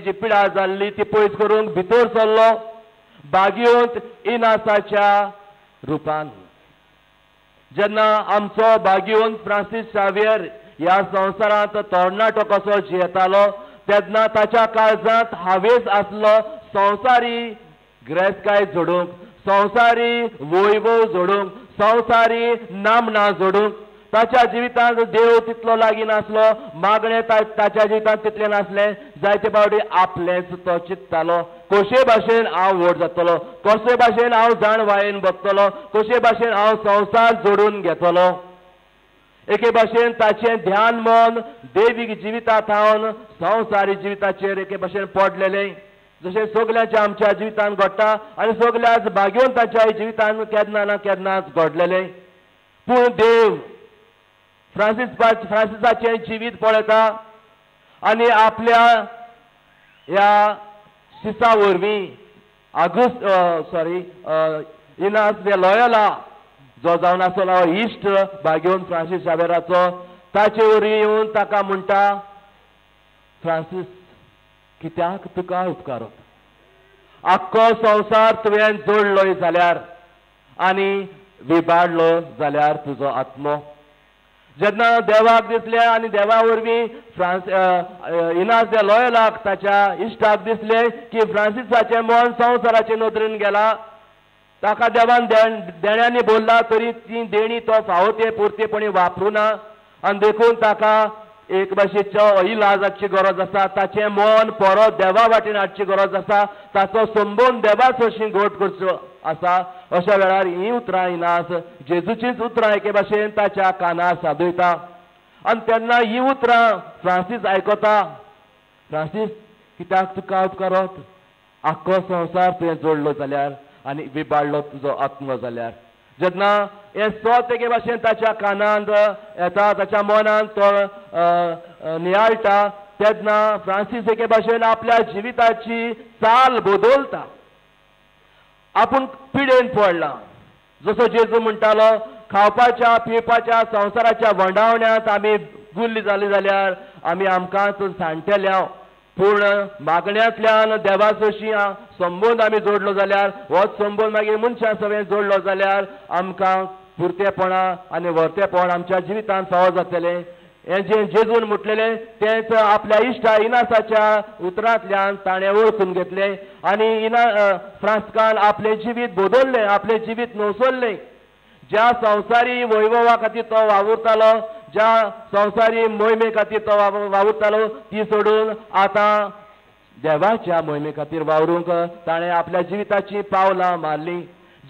जी पिडा जाल्ली ती पयस करूंक भितर सरलो भाग्यवंत इनासाच्या रुपान. जेन्ना आमचो भाग्यवंत फ्रांसीस शावियर ह्या संवसारांत तरणाटो कसो जियेतालो तेन्ना ताच्या काळजांत हावेस आसलो संवसारी ग्रेसकाय जोडूंक, संवसारी वैभव जोडूंक, संवसारी नामना जोडूंक. ताच्या जिवितांत देव तितलो लागीं नासलो, मागणें ताच्या जिवितांत तितलें नासलें. जायते फावटी आपलेंच तो चिंततालो, कशे भाशेन हांव व्हड जातलो, कशे भाशेन हांव जाणवायेन बगतलो, कशे भाशेन हांव संवसार जोडून घेतलो. एके भाशेन ताचें ध्यान मन देवीक जिविता थावन संवसारी जिविताचेर एके भाशेन पडलेलें, जशें सगल्यांच्या आमच्या जिवितांत घडटा आनी सगल्याच भाग्यवंताच्या जिवितांत केन्ना ना केन्नाच घडलेलें. पूण देव फ्रांसिसाचें जिवीत पळयता आनी आपल्या ह्या शिसा वरवीं इनास दे लॉयला जो जावन आसलो इश्ट भाग्यवंत फ्रांसीस शावेराचो, ताचे वरवीं येवन ताका म्हणटा, फ्रांसीस कित्याक तुका उपकारत, आख्खो संवसार तुवें जोडलोय जाल्यार आनी विबाडलो जाल्यार तुजो आत्मो. जेन्ना देवाक दिसलें आनी देवा वरवीं इनास दे लॉयलाक ताच्या इश्टाक दिसलें की फ्रांसिसाचें मन संवसाराचे नदरेन गेला, ताका देवान देण्यांनी बोल्ला तरी ती देणी तो फावो ते पुरतेपणी वापरुना आनी देखून ताका एक भाशेचो इलाजाची गरज आसा, ताचें मन परत देवा वाटेन हाडची गरज आसा, ताचो संबंद देवा सरशीं घट करचो आसा. अशा वेळार हीं उतरां इनास जेजूचीच उतरां एके भाशेन ताच्या कानार सादयता आनी तेन्ना हीं उतरां फ्रांसीस आयकता. फ्रांसीस कित्याक तुका उपकारत, आख्खो संवसार तुवें जोडलो जाल्यार आनी विबाडलो तुजो आत्मो जाल्यार. जेन्ना हें सत एके भाशेन ताच्या कानांत येता, ताच्या मनांत तो नियाळटा, तेन्ना फ्रांसीस एके भाशेन आपल्या जिविताची चाल बदलता. आपूण पिडेन पडला, जसो जेजू म्हणटालो खावपाच्या पिवपाच्या संवसाराच्या वंडावण्यांत आमी गुल्ली जाली जाल्यार आमी आमकांच सांडटले, पूण मागण्यांतल्यान देवा सरशीं संबंद आमी जोडलो जाल्यार, होच संबंद मागीर मनशां सवें जोडलो जाल्यार आमकां पुरतेपणां आनी व्हरतेपण आमच्या जिवितांत फावो जातलें. हें जें जेजून म्हटलेलें तेंच आपल्या इश्टा इनासाच्या उतरांतल्यान ताणें वळखून घेतलें आनी फ्रांस्कान आपलें जिवीत बदललें, आपलें जिवीत नवसरलें. ज्या संवसारी वैभवा खातीर तो वावुरतालो, ज्या संवसारी मोहिमे खातीर तो वावुरतालो ती सोडून आतां देवाच्या मोहिमे खातीर वावरूंक ताणें आपल्या जिविताचीं पावलां मारलीं.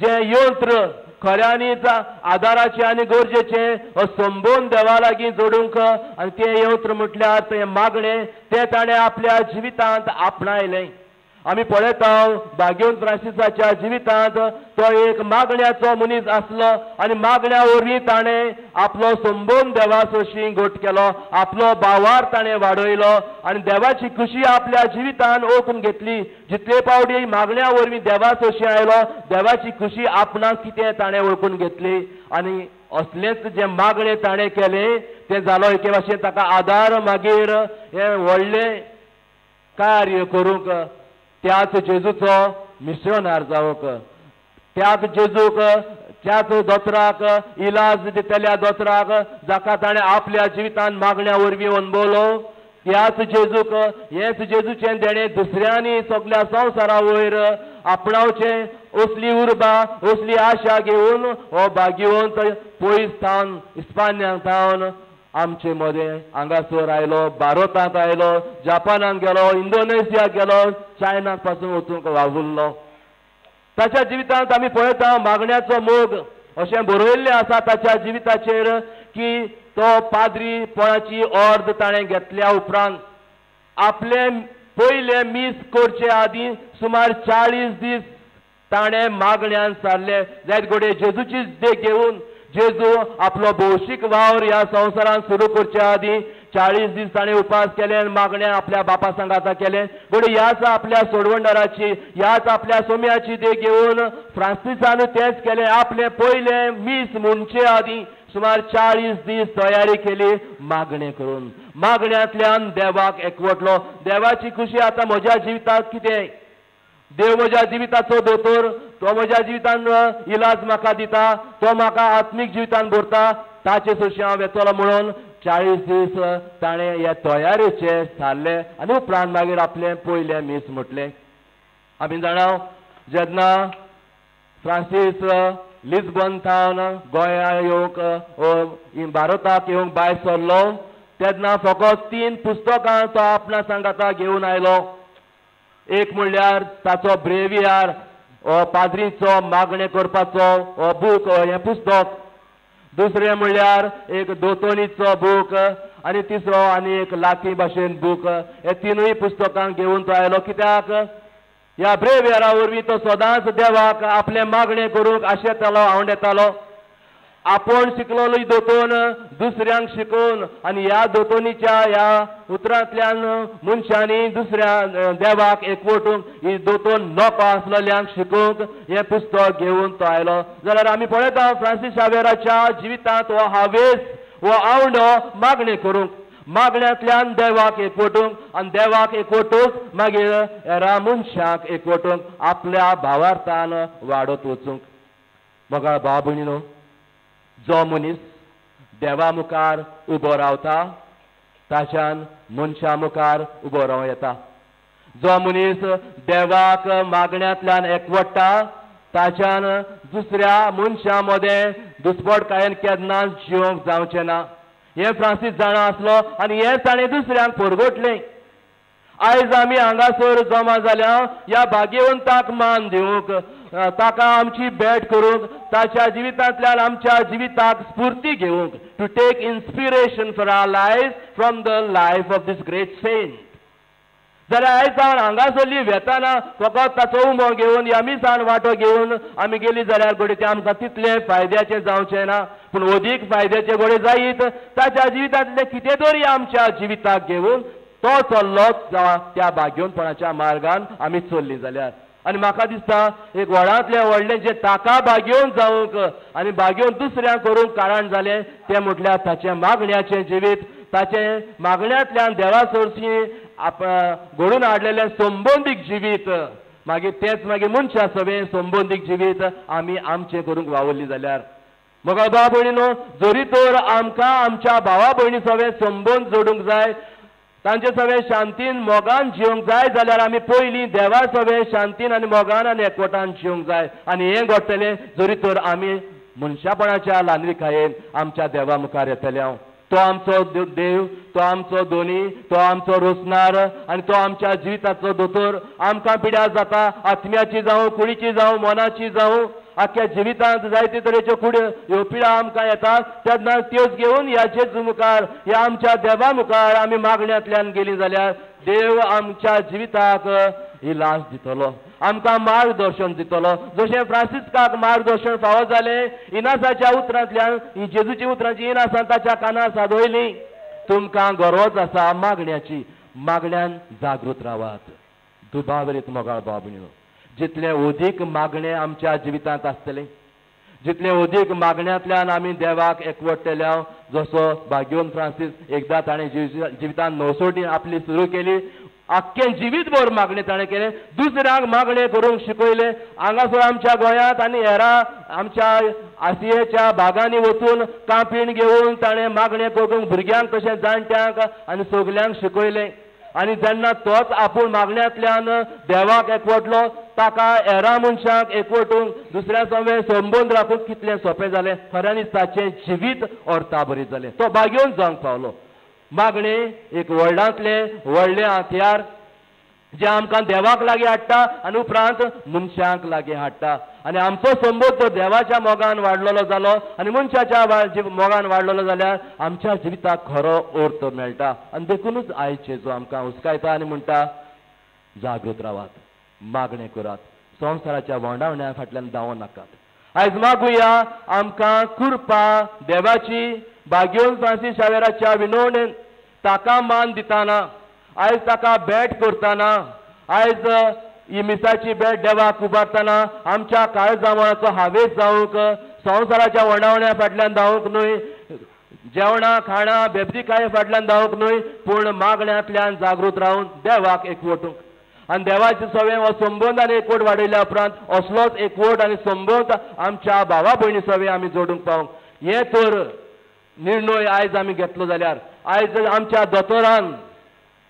जें यंत्र खऱ्यांनीच आदाराचें आनी गरजेचें संबंद देवा लागीं जोडूंक आनी तें यंत्र म्हटल्यार तें मागणें, तें ताणें आपल्या जिवितांत आपणायलें. आमी पळयता भाग्यवंत फ्रांसिसाच्या जिवितांत तो एक मागण्याचो मनीस आसलो आनी मागण्या वरवीं ताणें आपलो संबंद देवा सरशीं घट केलो, आपलो भावार ताणें वाडयलो आनी देवाची खुशी आपल्या जिवितांत ओळखून घेतली. जितले पावटी मागण्या वरवीं देवा सरशीं आयलो, देवाची खुशी आपणाक कितें ताणें वळखून घेतली आनी असलेंच जें मागणें ताणें केलें तें जालो एके भाशेन ताका आदार मागीर हें व्हडलें कार्य करूंक, त्याच जेजूचो मिशनार जावंक, त्याच जेजूक, त्याच दोतोराक इलाज दितल्या दोतोराक जाका ताणें आपल्या जिवितांत मागण्या वरवीं अणभवलो, त्याच जेजूक, हेंच जेजूचें देणें दुसऱ्यांनी सगल्या संवसारा वयर आपणावचें असली उर्बा, असली आशा घेवन हो भाग्यवंत पयस थावन, इस्पान्यांक थावन आमचे मदें हांगासर आयलो, भारतांत आयलो, जापानाक गेलो, इंडोनेशियाक गेलो, चायनाक पासून वचूंक वावुरलो. ताच्या जिवितांत आमी पळयता मागण्याचो मोग अशें बरयल्लें आसा ताच्या जिविताचेर की तो पाद्रीपणाची अर्द ताणें घेतल्या उपरांत आपलें पयलें मीस करचे आदीं सुमार 40 दीस ताणें मागण्यान सारले. जायत घडये जेजूचीच देख घेवन जेजू आपलो भौशीक वावर ह्या संवसारांत सुरू करच्या आदीं 40 दीस ताणें उपास केले आनी मागणें आपल्या बापा सांगाता केलें. घडये ह्याच आपल्या सोडवणदाराची, ह्याच आपल्या सोम्याची देख घेवन फ्रांसिसान तेंच केलें. आपलें पयलें मीस म्हणचे आदीं सुमार 40 दीस तयारी केली मागणें करून. मागण्यांतल्यान देवाक एकवटलो. देवाची खुशी आतां म्हज्या जिवितांत कितें, देव म्हज्या जिविताचो दोतोर, तो म्हज्या जिवितान इलाज म्हाका दिता, तो म्हाका आत्मीक जिवितान भरता, ताचे सरशी हांव वेतलो म्हणून 40 दीस ताणें हे तयारेचे सारले आनी उपरांत मागीर आपलें पयलें मीस म्हटलें. आमी जाणा जेन्ना फ्रांसीस लिस्बन थावन गोंया येवंक भारताक येवंक भायर सरलो तेन्ना फकत 3 पुस्तकां तो आपणा सांगाता घेवन आयलो. एक म्हणल्यार ताचो ब्रेवियार पाद्रीचो मागणें करपाचो बूक हें पुस्तक, दुसरें म्हणल्यार एक दोतोनीचो बूक आनी तिसरो आनी एक लाती भाशेन बूक. हे 3 पुस्तकां घेवन तो आयलो. कित्याक ह्या ब्रेवियरा वरवीं तो सदांच देवाक आपलें मागणें करूंक आशेतालो, आवडेतालो. आपूण शिकलोलो दोतोन दुसऱ्यांक शिकोवन आनी ह्या दोतोनीच्या ह्या उतरांतल्यान मनशांनी दुसऱ्या देवाक एकवटूंक ही दोतोन नोको आसलेल्यांक शिकोवंक हें पुस्तक घेवन तो आयलो. जाल्यार आमी पळयता फ्रांसीस शावेराच्या जिवितांत हो हावेस, हो आवडो मागणें करूंक, मागण्यांतल्यान देवाक एकवटूंक आनी देवाक एकवटूंक मागीर हेरा मनशांक एकवटूंक आपल्या भावार्थान वाडत वचूंक. मोगाळ भाव भयणीनो, जो मनीस देवा मुखार उबो रावता ताच्यान मनशा मुखार उबो रावं येता. जो मनीस देवाक मागण्यांतल्यान एकवट्टा ताच्यान दुसऱ्या मनशां मदें दुस्पटकायेन केन्नाच जिवंक जावचें ना. हें फ्रांसीस जाणा आसलो आनी हें ताणें दुसऱ्यांक परगटलें. आयज आमी हांगासर जमा जाल्या ह्या भाग्यवंताक मान दिवंक, ताका आमची भेट करूंक, ताच्या जिवितांतल्यान आमच्या जिविताक स्फूर्ती घेवंक, to take inspiration for our life from the life of this great saint. जाल्यार आयज हांव हांगासरली वेताना फकत ताचो उमो घेवन ह्या मिसान वांटो घेवन आमी गेली जाल्यार घडये तें आमकां तितलें फायद्याचें जावचें ना, पूण अदीक फायद्याचें घडये जायत ताच्या जिवितांतलें कितें तरी आमच्या जिविताक घेवन तो चल्लो त्या भाग्यवंतपणाच्या मार्गान आमी चल्ली जाल्यार. आनी म्हाका दिसता एक व्हडांतलें व्हडलें जें ताका भाग्योवन जावंक आनी भाग्योवन दुसऱ्यांक करूंक कारण जालें तें म्हटल्यार ताचें मागण्याचें जिवीत, ताचें मागण्यांतल्यान देवा सरशी घडून हाडलेलें संबंदीक जिवीत. मागीर तेंच मागीर मनशा सवें संबंदीक जिवीत आमी आमचें करूंक वावुरली जाल्यार. मोगाळ भाव भयणीनो, जरी तर आमकां आमच्या भावा भयणी सवें संबंद जोडूंक जाय, तांचे सगळे शांतीन मोगान जिवंक जाय जाल्यार आमी पयलीं देवा सगळे शांतीन आनी मोगान आनी एकवटान जिवंक जाय. आनी हें घडटलें जरी तर आमी मनशापणाच्या ल्हानविकायेन आमच्या देवा मुखार येतले. हांव तो आमचो देव, तो आमचो दोनी, तो आमचो रोसनार आनी तो आमच्या जिविताचो दोतोर. आमकां पिड्यार जाता, आत्म्याची जावं, कुडीची जावं, मनाची जावं, आख्या जिवितांत जायते तरेच्यो कुड्यो ह्यो पिडा आमकां येतात तेन्ना त्योच घेवन ह्या जेजू मुखार, ह्या आमच्या देवा मुखार आमी मागण्यांतल्यान गेली जाल्यार देव आमच्या जिविताक इलाज दितलो, आमकां मार्गदर्शन दितलो. जशें फ्रांसिस्काक मार्गदर्शन फावो जालें इनासाच्या उतरांतल्यान, ही जेजूच्या उतरांची इनासान ताच्या कानार सादयली, तुमकां गरज आसा मागण्याची, मागण्यान जागृत रावात. दुबावरीत मोगाळ भाव भयणीनो, जितलें अदीक मागणें आमच्या जिवितांत आसतलें, जितलें अदीक मागण्यांतल्यान आमी देवाक एकवटतले, जसो भाग्योन फ्रांसीस एकदां ताणें जिवितांत नवसोटी आपली सुरू केली, आख्खें जिवीतभर मागणें ताणें केलें, दुसऱ्यांक मागणें करूंक शिकयलें. हांगासर आमच्या गोंयांत आनी हेरा आमच्या आसियेच्या भागांनी वचून कांपीण घेवन ताणें मागणें करूंक भुरग्यांक तशें जाणट्यांक आनी सगल्यांक शिकयलें. आनी जेन्ना तोच आपूण मागण्यांतल्यान देवाक एकवटलो ताका हेरा मनशांक एकवटूंक, दुसऱ्या सवें संबंद राखूंक कितलें सोंपें जालें. खऱ्यांनीच ताचें जिवीत अर्थाभरीत जालें, तो भाग्योवन जावंक पावलो. मागणें एक व्हडलांतलें व्हडलें हत्यार जें आमकां देवाक लागीं हाडटा आनी उपरांत मनशांक लागीं हाडटा. आनी आमचो संबंद तो देवाच्या मोगान वाडलेलो जालो आनी मनशाच्या मोगान वाडलेलो जाल्यार आमच्या जिविताक खरो अर्थ मेळटा. आनी देखुनूच आयज जेजू आमकां हुस्कायता आनी म्हणटा, जागृत रावात, मागणें करात, संवसाराच्या वोंडावण्या फाटल्यान धांवो नाकात. आयज मागुया आमकां कृपा देवाची, भाग्योन फ्रांसीस शावेराच्या विनवणेन ताका मान दिताना, आयज ताका भेट करतना, आयज ही मिसाची भेट देवाक उबारतना आमच्या काळजामळाचो हावेस जावंक, संवसाराच्या वणावण्या फाटल्यान धांवूंक न्हय, जेवणां खाणां बेबदीकाये फाटल्यान धांवूंक न्हय, पूण मागण्यांतल्यान जागृत रावन देवाक एकवटूंक. आनी देवाचे सवें हो संबंद आनी एकवट वाडयल्या उपरांत असलोच एकवट आनी संबंद आमच्या भावा भयणी सवें आमी जोडूंक पावंक. हें तर निर्णय आयज आमी घेतलो जाल्यार आयज आमच्या दोतोरान,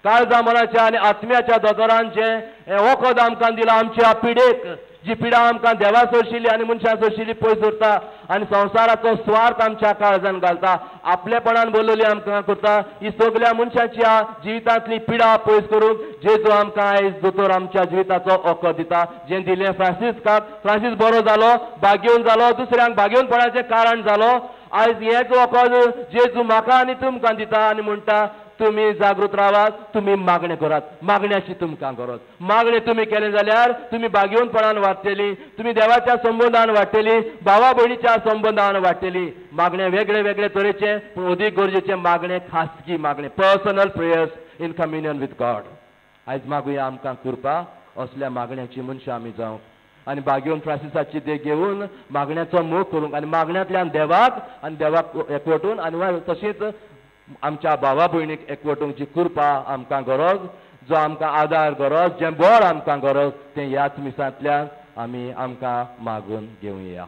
काळजा मनाच्या आनी आत्म्याच्या दोतोरान जें हें वखद आमकां दिलां, आमच्या पिडेक, जी पिडा आमकां देवा सोरशिल्ली आनी मनशां सोरशिल्ली पयस उरता आनी संवसाराचो स्वार्थ आमच्या काळजान घालता, आपलेपणान बोलवली आमकां करता. ही सगल्या मनशाच्या जिवितांतली पिडा पयस करूंक जेजू आमकां आयज दोतोर आमच्या जिविताचो वखद दिता, जें दिलें फ्रांसिस्काक. फ्रांसीस बरो जालो, भाग्योवन जालो, दुसऱ्यांक भाग्योवनपणाचें कारण जालो. आयज हेंच वखद जेजू म्हाका आनी तुमकां दिता आनी म्हणटा, तुमी जागृत रावात, तुमी मागणें करात, मागण्याची तुमकां गरज. मागणें तुमी केलें जाल्यार तुमी भाग्योवनपणान वाडटली, तुमी देवाच्या संबंदान वाडटली, भावा भयणीच्या संबंदान वाडटली. मागणें वेगळे वेगळे तरेचें, पूण अदीक गरजेचें मागणें खासगी मागणें, personal prayers in communion with God. आयज मागुया आमकां कृपा असल्या मागण्याची मनशां आमी जावंक आनी भाग्योवन फ्रांसिसाची देख घेवन मागण्याचो मोग करूंक आनी मागण्यांतल्यान देवाक आनी देवाक एकवटून आनी तशीच आमच्या भावा भयणीक एकवटूंक जी कृपा आमकां गरज, जो आमकां आदार गरज, जें बळ आमकां गरज, तें ह्याच मिसांतल्यान आमी आमकां मागून घेवया.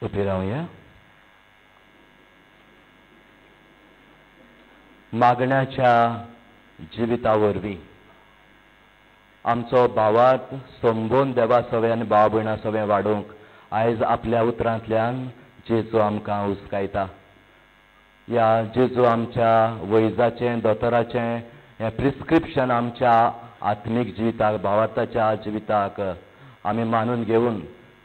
उबी रावया. मागण्याच्या जिविता वरवीं आमचो भावार्थ संबंद देवा सवें आनी भाव भयणां सवें वाडोवंक आयज आपल्या उतरांतल्यान जेजू आमकां हुस्कायता. ह्या जेजू आमच्या वैजाचें, दोतोराचें हें प्रिस्क्रिप्शन आमच्या आत्मीक जिविताक, भावार्थाच्या जिविताक आमी मानून घेवन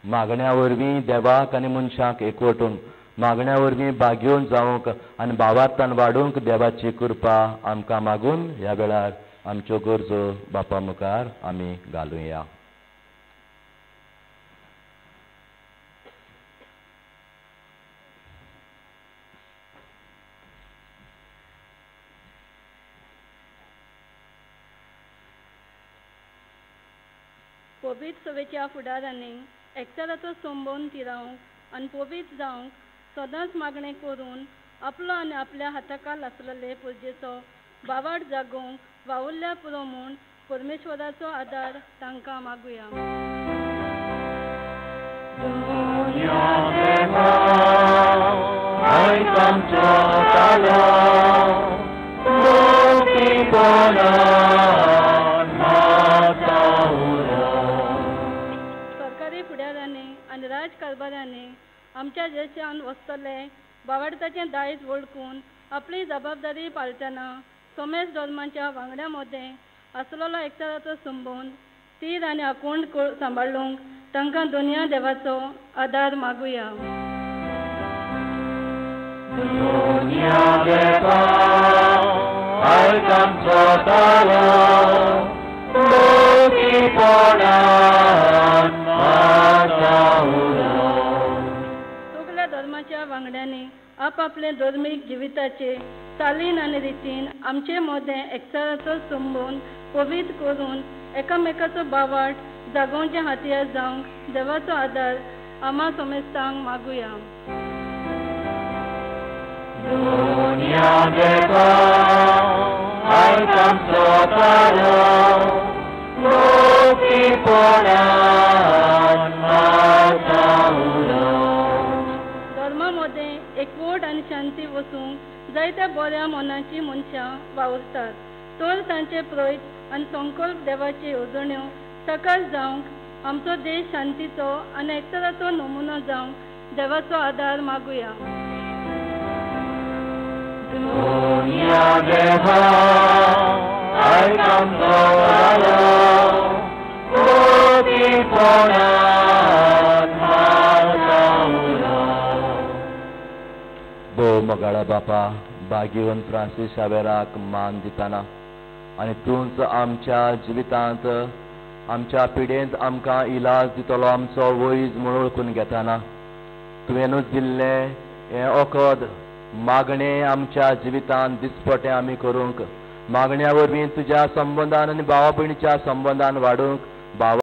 मागण्या वरवीं देवाक आनी मनशाक एकवटून, मागण्या वरवीं भाग्योवन जावंक आनी भावार्थान वाडोवंक देवाची कृपा आमकां मागून ह्या वेळार आमच्यो गरजो बापा मुखार आमी घालुया. पवित्र सभेच्या फुडारांनी एकचाराचो संबंद तिरावंक आनी पवित्र जावंक सदांच मागणें करून आपलो आनी आपल्या हाताखाल आसलेले पुजेचो बावाड जागोवंक वावुरल्या पुरो म्हूण परमेश्वराचो आदार तांकां मागुया. सरकारी फुडारांनी आनी राजकारभारांनी आमच्या देशान वसतले बावाडताचें दायज वळखून आपली जबाबदारी पाळटना समेज धर्माच्या वांगड्या मदें आसलेलो एकचाराचो संबंद तीर आनी आकोंड सांबाळूंक तांकां दुनिया देवाचो आदार मागुया. सगल्या धर्माच्या वांगड्यांनी आपआपले धर्मीक जिविताचे चालीन आनी रितीन आमचे मदें एकचाराचो संबंद पवित्र करून एकामेकाचो बावाट जागोवचे हातयार जावंक देवाचो आदार आमा समेस्तांक मागुया. धर्मा मदें एकवट आनी शांती वसूंक जायत्या बऱ्या मनाची मनशां वावुरतात, तर तांचे प्रयत्न आनी संकल्प देवाची येवजण्यो साकार जावंक आमचो देश शांतीचो आनी एकचाराचो नमुनो जावंक देवाचो आदार मागुया. भोव मोगाळा बापा, भाग्यवंत फ्रांसीस शावेराक मान दितना आनी तूंच आमच्या जिवितांत आमच्या पिडेंत आमकां इलाज दितलो आमचो वैज म्हूण वळखून घेतना तुवेंनूच दिल्लें हें वखद मागणें आमच्या जिवितांत दिसपटें आमी करूंक मागण्या वरवीं तुज्या संबंदान आनी भावा भयणीच्या संबंदान वाडूंक भावा